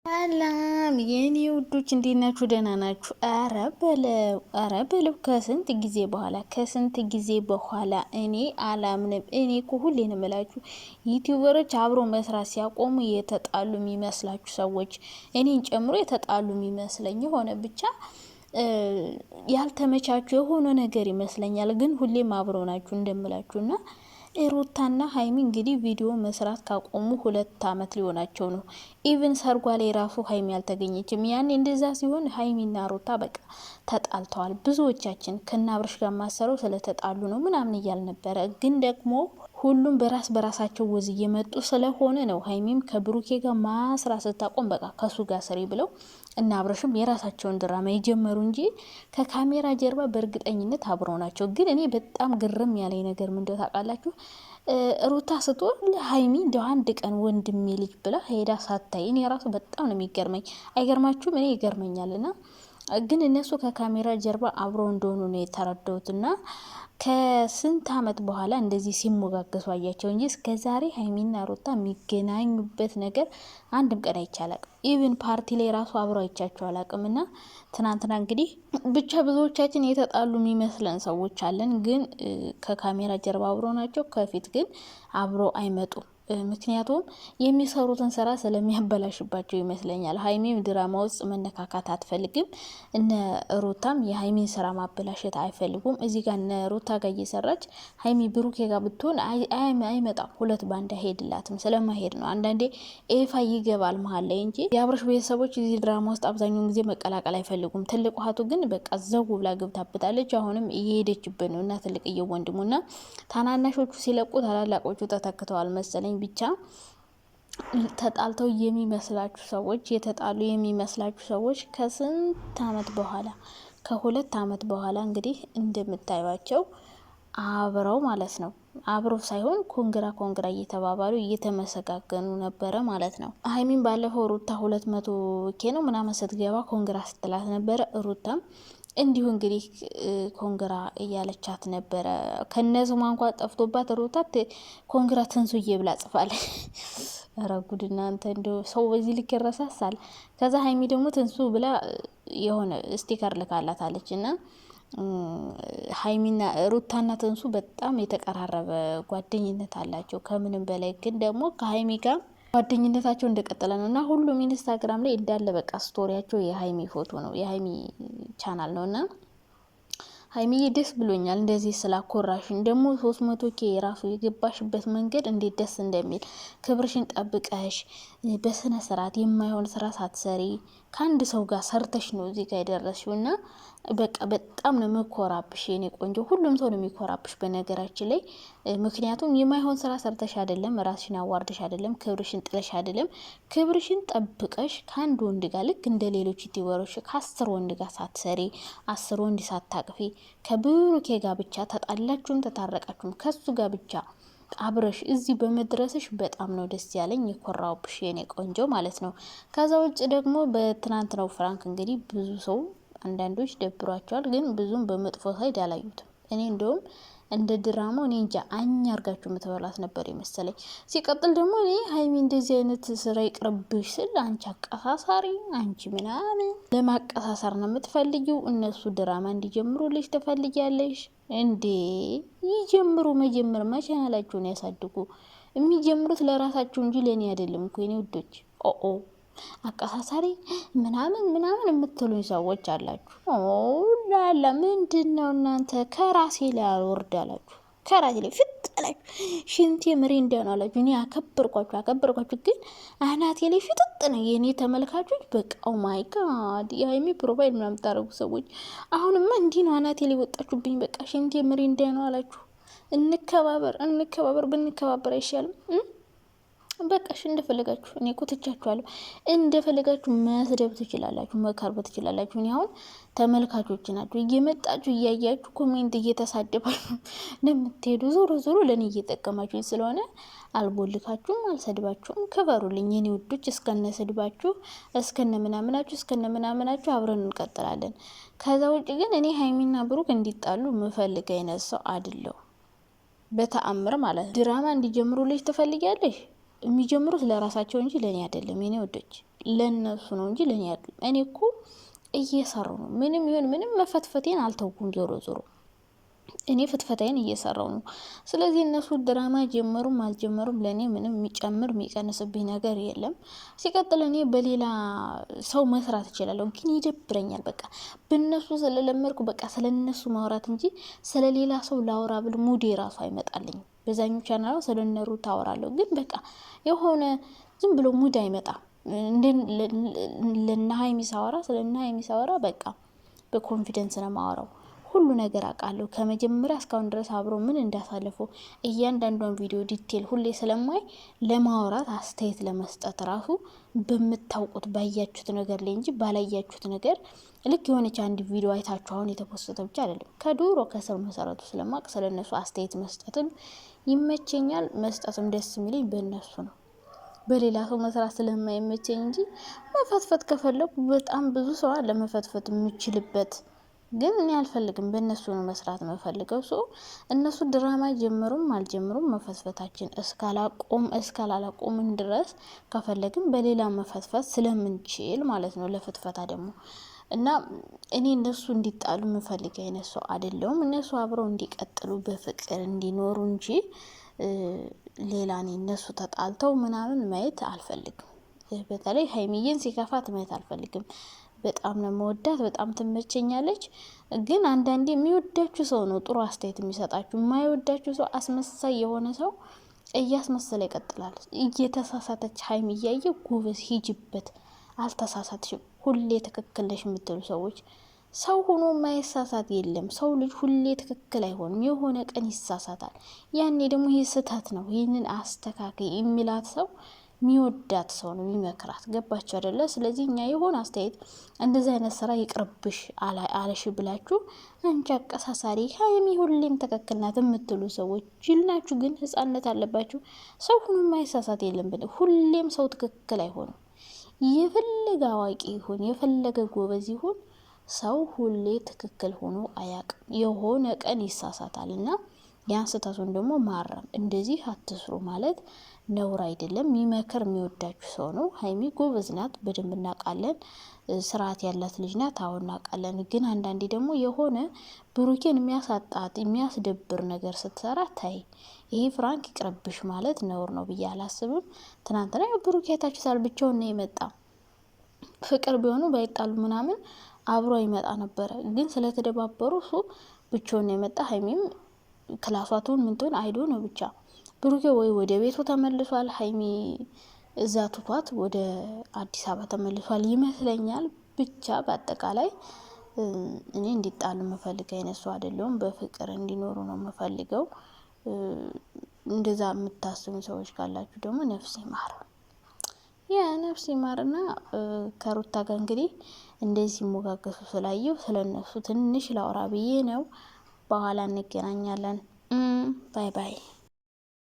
ሰላም የኔ ውዶች እንዴት ናችሁ? ደህና ናችሁ? አረ በለው አረ በለው። ከስንት ጊዜ በኋላ ከስንት ጊዜ በኋላ እኔ አላምንም። እኔ እኮ ሁሌ ነው የምላችሁ ዩቲዩበሮች አብሮ መስራት ሲያቆሙ የተጣሉ የሚመስላችሁ ሰዎች እኔን ጨምሮ የተጣሉ የሚመስለኝ የሆነ ብቻ ያልተመቻችሁ የሆነ ነገር ይመስለኛል። ግን ሁሌም አብሮ ናችሁ እንደምላችሁና ሩታና ሀይሚ እንግዲህ ቪዲዮ መስራት ካቆሙ 2 አመት ሊሆናቸው ነው። Even ሰርጓ ላይ ራሱ ሀይሚ አልተገኘችም። ያኔ እንደዛ ሲሆን ሀይሚና ሩታ በቃ ተጣልተዋል። ብዙዎቻችን ከናብረሽ ጋር ማሰረው ስለተጣሉ ነው ምናምን እያል ነበረ። ግን ደግሞ ሁሉም በራስ በራሳቸው ወዝ እየመጡ ስለሆነ ነው። ሀይሚም ከብሩኬ ጋር ማስራ ስታቆም በቃ ከሱ ጋር ስሪ ብለው እና አብረሽም የራሳቸውን ድራማ የጀመሩ እንጂ ከካሜራ ጀርባ በእርግጠኝነት አብረው ናቸው። ግን እኔ በጣም ግርም ያለኝ ነገር ምንድነው ታውቃላችሁ? ሩታ ስትወልድ ሀይሚ እንደው አንድ ቀን ወንድሜ ልጅ ብላ ሄዳ ሳታይ እኔ ራሱ በጣም ነው የሚገርመኝ። አይገርማችሁም? እኔ ይገርመኛል። እና ግን እነሱ ከካሜራ ጀርባ አብረው እንደሆኑ ነው የተረዳሁት። እና ከስንት ዓመት በኋላ እንደዚህ ሲሞጋገሱ አያቸው እንጂ እስከዛሬ ሀይሚና ሩታ የሚገናኙበት ነገር አንድም ቀን አይቼ አላቅም። Even ፓርቲ ላይ ራሱ አብረው አይቻቸው አላቅም። እና ትናንትና እንግዲህ ብቻ ብዙዎቻችን የተጣሉ የሚመስለን ሰዎች አለን። ግን ከካሜራ ጀርባ አብሮ ናቸው፣ ከፊት ግን አብሮ አይመጡም። ምክንያቱም የሚሰሩትን ስራ ስለሚያበላሽባቸው ይመስለኛል። ሀይሚም ድራማ ውስጥ መነካካት አትፈልግም። እነ ሩታም የሀይሚን ስራ ማበላሸት አይፈልጉም። እዚህ ጋር እነ ሩታ ጋር እየሰራች ሀይሚ ብሩኬ ጋር ብትሆን አይመጣም። ሁለት ባንድ አይሄድላትም። ስለማሄድ ነው አንዳንዴ ኤፋ ይገባል መሀል ላይ እንጂ የአብረሽ ቤተሰቦች እዚህ ድራማ ውስጥ አብዛኛውን ጊዜ መቀላቀል አይፈልጉም። ትልቁ ሀቱ ግን በቃ ዘው ብላ ገብታበታለች። አሁንም እየሄደችበት ነው እና ትልቅዬ ወንድሙና ታናናሾቹ ሲለቁ ታላላቆቹ ተተክተዋል መሰለኝ። ብቻ ተጣልተው የሚመስላችሁ ሰዎች፣ የተጣሉ የሚመስላችሁ ሰዎች ከስንት አመት በኋላ፣ ከ2 አመት በኋላ እንግዲህ እንደምታዩቸው አብረው ማለት ነው፣ አብረው ሳይሆን congra congra እየተባባሉ እየተመሰጋገኑ ነበረ ማለት ነው። ሀይሚን ባለፈው ሩታ 200K ነው ምናምን ስትገባ congra ስትላት ነበረ። ሩታም እንዲሁ እንግዲህ congra እያለቻት ነበረ። ከነስሟ እንኳ ጠፍቶባት ሩታ congra ትንሱዬ ብላ ጽፋለች። ኧረ ጉድ እናንተ! እንዲ ሰው በዚህ ልክ ይረሳሳል። ከዛ ሀይሚ ደግሞ ትንሱ ብላ የሆነ sticker ልካላታለች እና ሀይሚና ሩታና ትንሱ በጣም የተቀራረበ ጓደኝነት አላቸው። ከምንም በላይ ግን ደግሞ ከሀይሚ ጋር ጓደኝነታቸው እንደቀጠለ ነው እና ሁሉም ኢንስታግራም ላይ እንዳለ በቃ story ያቸው የሀይሚ ፎቶ ነው፣ የሀይሚ ቻናል ነው። እና ሀይሚዬ ደስ ብሎኛል እንደዚህ ስላኮራሽን። ደግሞ 300K የራሱ የገባሽበት መንገድ እንዴት ደስ እንደሚል፣ ክብርሽን ጠብቀሽ በስነ ስርዓት የማይሆን ስራ ሳትሰሪ ከአንድ ሰው ጋር ሰርተሽ ነው እዚህ ጋር የደረስሽው። እና በቃ በጣም ነው የምኮራብሽ የኔ ቆንጆ። ሁሉም ሰው ነው የሚኮራብሽ በነገራችን ላይ። ምክንያቱም የማይሆን ስራ ሰርተሽ አይደለም፣ ራስሽን አዋርደሽ አይደለም፣ ክብርሽን ጥለሽ አይደለም። ክብርሽን ጠብቀሽ ከአንድ ወንድ ጋር ልክ እንደ ሌሎች ዩቲዩበሮች ከ10 ወንድ ጋር ሳትሰሪ፣ 10 ወንድ ሳታቅፊ ከብሩኬ ጋር ብቻ ተጣላችሁም ተታረቃችሁም ከሱ ጋር ብቻ አብረሽ እዚህ በመድረስሽ በጣም ነው ደስ ያለኝ፣ የኮራውብሽ የኔ ቆንጆ ማለት ነው። ከዛ ውጭ ደግሞ በትናንትናው prank እንግዲህ ብዙ ሰው አንዳንዶች ደብሯቸዋል፣ ግን ብዙም በመጥፎ side አላዩትም። እኔ እንደውም እንደ ድራማው እኔ እንጃ አኛ አርጋችሁ የምትበላት ነበር የመሰለኝ። ሲቀጥል ደግሞ እኔ ሀይሚ እንደዚህ አይነት ስራ ይቅርብሽ ስል አንቺ አቀሳሳሪ፣ አንቺ ምናምን ለማቀሳሰር ነው የምትፈልጊው። እነሱ ድራማ እንዲጀምሩ ልጅ ትፈልጊያለሽ እንዴ? ይጀምሩ። መጀመር መቻናላቸውን ያሳድጉ። የሚጀምሩት ለራሳቸው እንጂ ለእኔ አይደለም እኮ የኔ ውዶች። ኦኦ አቀሳሳሪ ምናምን ምናምን የምትሉኝ ሰዎች አላችሁ። ላላ ምንድን ነው እናንተ? ከራሴ ላይ አልወርድ አላችሁ፣ ከራሴ ላይ ፍጥ አላችሁ። ሽንቴ ምሬ ነው አላችሁ። እኔ አከበርኳችሁ አከበርኳችሁ፣ ግን አናቴ ላይ ፍጥጥ ነው የእኔ ተመልካቾች። በቃ oh my God የሀይሚ profile ምናምን የምታደርጉ ሰዎች አሁንማ እንዲህ ነው አናቴ ላይ ወጣችሁብኝ። በቃ ሽንቴ ምሬ ነው አላችሁ። እንከባበር እንከባበር፣ ብንከባበር አይሻልም? በቃ እሺ፣ እንደፈለጋችሁ እኔ እኮ ትቻችኋለሁ። እንደፈለጋችሁ መስደብ ትችላላችሁ፣ መካርበ ትችላላችሁ። እኔ አሁን ተመልካቾች ናችሁ እየመጣችሁ እያያችሁ comment እየተሳደባችሁ ለምትሄዱ ዞሮ ዞሮ ለእኔ እየጠቀማችሁ ስለሆነ አልቦልካችሁም፣ አልሰድባችሁም። ክበሩልኝ የኔ ውዶች። እስከነ ስድባችሁ እስከነ ምናምናችሁ እስከነ ምናምናችሁ አብረን እንቀጥላለን። ከዛ ውጭ ግን እኔ ሀይሚና ብሩክ እንዲጣሉ ምፈልግ አይነት ሰው አይደለሁ፣ በተአምር ማለት ነው። ድራማ እንዲጀምሩ ልጅ ትፈልጊያለሽ? የሚጀምሩት ለራሳቸው እንጂ ለእኔ አይደለም። የኔ ወዶች ለእነሱ ነው እንጂ ለእኔ አይደለም። እኔ እኮ እየሰሩ ነው። ምንም ይሁን ምንም መፈትፈቴን አልተውኩም። ዞሮ ዞሮ እኔ ፍትፈታዬን እየሰራው ነው። ስለዚህ እነሱ ድራማ ጀመሩም አልጀመሩም ለእኔ ምንም የሚጨምር የሚቀንስብኝ ነገር የለም። ሲቀጥል እኔ በሌላ ሰው መስራት እችላለሁ፣ ግን ይደብረኛል። በቃ በእነሱ ስለለመድኩ በቃ ስለነሱ ማውራት እንጂ ስለሌላ ሰው ላውራ ብል mood ኤ ራሱ አይመጣልኝም። በዛኛው ቻናል ስለነሩ ታወራለሁ፣ ግን በቃ የሆነ ዝም ብሎ mood አይመጣም። ለነ ሀይሚ ሳወራ ስለነ ሀይሚ ሳወራ በቃ በ confidence ነው የማወራው። ሁሉ ነገር አውቃለሁ። ከመጀመሪያ እስካሁን ድረስ አብሮ ምን እንዳሳለፉ እያንዳንዷን ቪዲዮ detail ሁሌ ስለማይ ለማውራት አስተያየት ለመስጠት ራሱ በምታውቁት ባያችሁት ነገር ላይ እንጂ ባላያችሁት ነገር ልክ የሆነች አንድ ቪዲዮ አይታችሁ አሁን የተፖሰተ ብቻ አይደለም። ከድሮ ከስር መሰረቱ ስለማቅ ስለነሱ አስተያየት መስጠትም ይመቸኛል። መስጠትም ደስ የሚለኝ በእነሱ ነው። በሌላ ሰው መስራት ስለማይመቸኝ እንጂ መፈትፈት ከፈለኩ በጣም ብዙ ሰው አለ መፈትፈት የምችልበት ግን እኔ አልፈልግም። በእነሱ ነው መስራት የምፈልገው። So እነሱ ድራማ ጀምሩም አልጀምሩም መፈትፈታችን እስካላቆም እስካላላቆምን ድረስ ከፈለግን በሌላ መፈትፈት ስለምንችል ማለት ነው። ለፍትፈታ ደግሞ እና እኔ እነሱ እንዲጣሉ የምፈልግ አይነት ሰው አይደለሁም። እነሱ አብረው እንዲቀጥሉ በፍቅር እንዲኖሩ እንጂ ሌላ እኔ እነሱ ተጣልተው ምናምን ማየት አልፈልግም። በተለይ ሀይሚዬን ሲከፋት ማየት አልፈልግም። በጣም ነው መወዳት፣ በጣም ትመቸኛለች። ግን አንዳንዴ የሚወዳችሁ ሰው ነው ጥሩ አስተያየት የሚሰጣችሁ። የማይወዳችሁ ሰው አስመሳይ የሆነ ሰው እያስመሰለ ይቀጥላል። እየተሳሳተች ሀይሚ እያየ ጎበዝ ሂጅበት፣ አልተሳሳትሽም፣ ሁሌ ትክክል ነሽ የምትሉ ሰዎች ሰው ሆኖ ማይሳሳት የለም። ሰው ልጅ ሁሌ ትክክል አይሆንም። የሆነ ቀን ይሳሳታል። ያኔ ደግሞ ይህ ስህተት ነው፣ ይህንን አስተካከይ የሚላት ሰው የሚወዳት ሰው ነው የሚመክራት። ገባችሁ አይደለ? ስለዚህ እኛ የሆነ አስተያየት እንደዚህ አይነት ስራ ይቅርብሽ አለሽ ብላችሁ አንቺ አቀሳሳሪ ሀይሚ ሁሌም ትክክል ናት የምትሉ ሰዎች ጅል ናችሁ። ግን ህጻንነት አለባችሁ። ሰው ሁኑ ማይሳሳት የለም። ሁሌም ሰው ትክክል አይሆንም። የፈለገ አዋቂ ይሁን የፈለገ ጎበዝ ይሁን ሰው ሁሌ ትክክል ሆኖ አያውቅም። የሆነ ቀን ይሳሳታል እና ያን ስህተቱን ደግሞ ማረም እንደዚህ አትስሩ ማለት ነውር አይደለም። የሚመክር የሚወዳችሁ ሰው ነው። ሀይሚ ጎበዝ ናት፣ በደንብ እናውቃለን። ስርዓት ያላት ልጅ ናት፣ አሁን እናውቃለን። ግን አንዳንዴ ደግሞ የሆነ ብሩኬን የሚያሳጣት የሚያስደብር ነገር ስትሰራ ታይ፣ ይሄ prank ይቅርብሽ ማለት ነውር ነው ብዬ አላስብም። ትናንትና ብሩኬ አይታችሁታል፣ ብቻውን ነው የመጣ። ፍቅር ቢሆኑ ባይጣሉ ምናምን አብሮ ይመጣ ነበረ። ግን ስለተደባበሩ እሱ ብቻውን ነው የመጣ። ሀይሚም ክላሷ ትሁን ምን ትሁን አይዶ ነው ብቻ ብሩኬ ወይ ወደ ቤቱ ተመልሷል፣ ሀይሚ እዛ ትቷት ወደ አዲስ አበባ ተመልሷል ይመስለኛል። ብቻ በአጠቃላይ እኔ እንዲጣሉ የምፈልግ አይነት ሰው አይደለሁም። በፍቅር እንዲኖሩ ነው የምፈልገው። እንደዛ የምታስቡ ሰዎች ካላችሁ ደግሞ ነፍስ ይማር፣ ያ ነፍስ ይማርና ከሩታ ጋር እንግዲህ እንደዚህ ሲሞጋገሱ ስላየው ስለነሱ ትንሽ ላውራ ብዬ ነው። በኋላ እንገናኛለን። Bye bye።